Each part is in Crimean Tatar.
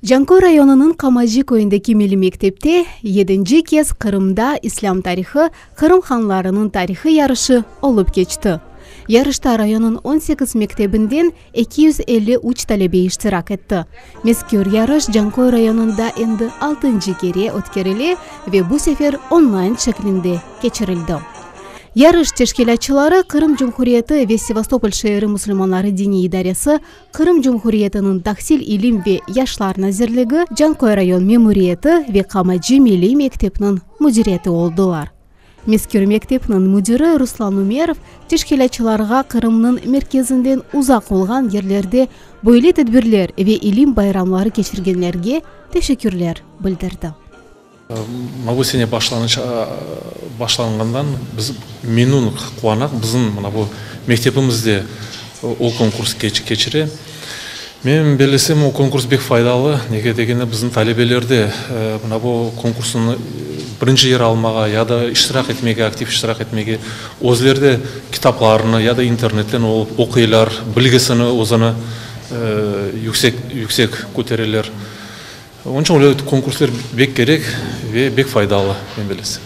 Canköy rayonınıñ Qamacı köyündeki milliy mektepte yedinci kez Qırımda İslâm tarihı, Qırım hanlarınıñ tarihı yarışı olıp keçti. Yarışta rayonnıñ 18 mektebinden 253 talebe iştirak etti. Mezkür yarış Canköy rayonında endi altıncı kere ötkerile ve bu sefer onlayn şeklinde keçirildi. Yarış teşkilâtçıları Qırım Cumhuriyeti ve Sevastopol şeeri musulmanları diniy idaresi, Qırım Cumhuriyetiniñ Tahsil, ilim ve yaşlar nazirligi, Canköy rayon memuriyeti ve Qamacı milliy mektepniñ müdiriyeti oldılar. Mezkür mektepniñ müdiri Ruslan Umerov teşkilâtçılarğa Qırımnıñ merkezinden uzaq olğan yerlerde böyle tedbirler ve ilim bayramları keçirgenlerge teşekkürler bildirdi. Mına bu sene başlanıç başlanğandan biz memnun, quvanaq, bizim mına bu mektepimiz de o konkurs keçire. Men bellesem, o konkurs bek faydalı, nege degende bizim talebeler de mına bu konkursnı birinci yer almağa ya da iştirak etmege, aktiv iştirak etmege, özleri de kitaplarını ya da internetten oquylar, bilgisini özüni yüksek yüksek kötereler. Onıñ içün öyle konkurslar bek kerek ve bek faydalı, men bilesem.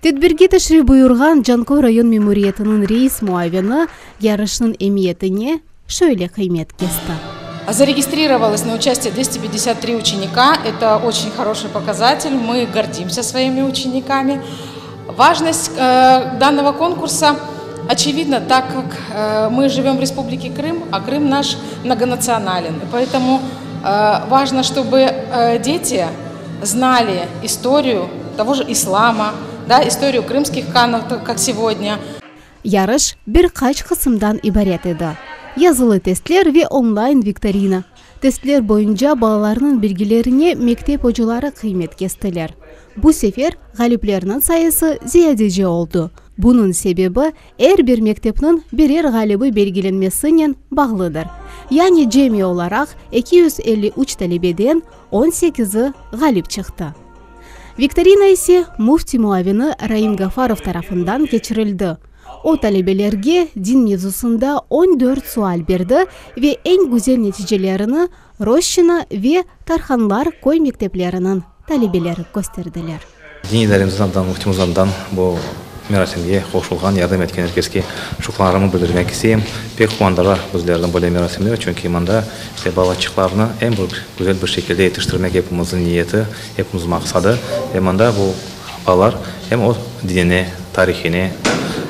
Tedbirge teşrif buyurğan Canköy rayon memuriyetiniñ reis muavini yarışnıñ emiyetine şöyle qıymet kesti. Zaregistrirovalos na участие 253 ученика, это очень хороший показатель, мы гордимся своими учениками. Важность данного конкурса очевидна, так как мы живем в Республике Крым, а Крым наш многонационален. Поэтому важно, чтобы дети знали историю того же ислама, да, историю крымских ханов, как сегодня. Yarış bir qaç qısımdan ibaret edi, yazılı testler ve onlayn viktorina. Testler boyunca balalarnıñ bilgilerine mektep ocaları qıymet kestiler. Bu sefer ğaliplerniñ sayısı ziyadece oldı. Bunıñ sebebi, er bir mektepniñ birer ğalibi belgilenmesinen bağlıdır. Yani cemi olaraq 253 talebeden on sekizi ğalip çıqtı. Viktorina ise müfti muavini Raim Gafarov tarafından keçirildi. O, talebelerge din mevzusında 14 sual berdi ve eñ güzel neticelerini Roşçina ve Tarhanlar köy mektepleriniñ talebeleri kösterdiler. Diniy idaremizniñ adından, müftimizniñ adından bu merasimge qoşulğan, yardım etken er keske şükranlarımı bildirmek isteyim. Pek quvandıra bizlerni böyle merasimler, çünki mında işte balaçıqlarnı eñ bir güzel bir şekilde yetiştirmek epimizniñ niyeti, epimizniñ maqsadı. Ve mında bu balalar em öz dinine, tarihine,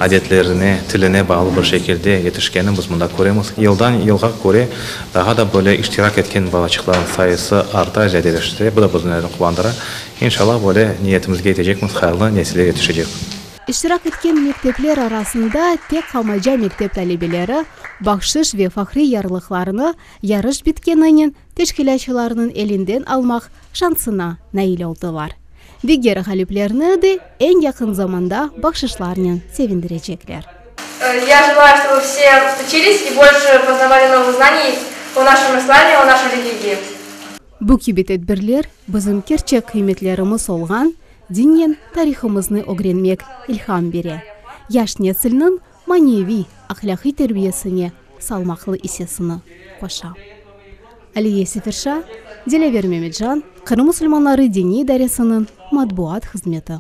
adetlerine, tiline bağlı bir şekilde yetişkenini biz mında köremiz. Yıldan yılğa köre daha da böyle iştirak etken balaçıqlarnıñ sayısı arta, ziyadeleşte. Bu da bizlerni quvandıra. İnşallah, böyle niyetimizge yetecekmiz, hayırlı nesiller yetişecek. İştirak etken mektepler arasında tek Qamaca mektep talebeleri bahşış ve fahriy yarlıqlarını yarış bitkeninen teşkilâtçılarnıñ elinden almaq şansına nail oldılar. Diger ğaliplerni de eñ yaqın zamanda bahşışlarnen sevindirecekler. Я желаю, чтобы все учились и больше познавали новых знаний о нашем исламе, о нашей религии. Bu kibi tedbirler bizim kerçek qıymetlerimiz olğan dinnen tarihımıznı ögrenmek ilham bere, yaş nesilniñ maneviy, ahlâqiy terbiyesine salmaqlı issesini qoşa. Aliye Seferşa, Dilâver Memetcan, Qırım musulmanları diniy idaresiniñ matbuat hızmeti.